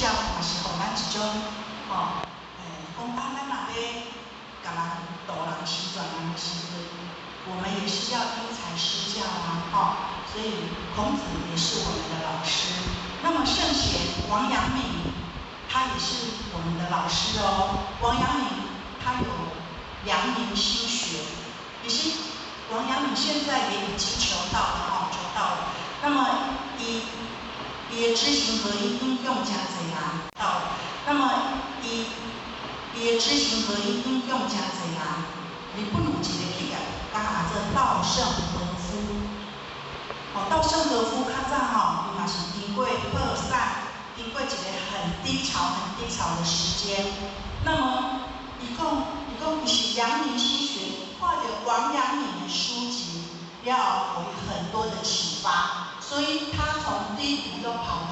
教，嘛是予咱一種吼，講啊，咱若欲共人度人時轉人的時陣，我們也是要因材施教啊，吼，所以孔子也是我們的老師。那麼聖賢王陽明，他也是我們的老師哦。王陽明他有陽明心學，其實王陽明現在也已經求道了，吼，求道了。那麼伊的知行合一應用誠濟人道。那麼伊的知行合一應用誠濟人。日本有一個企業，叫做稻盛和夫。哦，稻盛和夫較早吼，伊嘛是經過破產，經過一個很低潮、很低潮的時間。那麼，伊講伊是陽明心學，看著王陽明的書籍，了後予伊很多的啟發，所以他從低谷又跑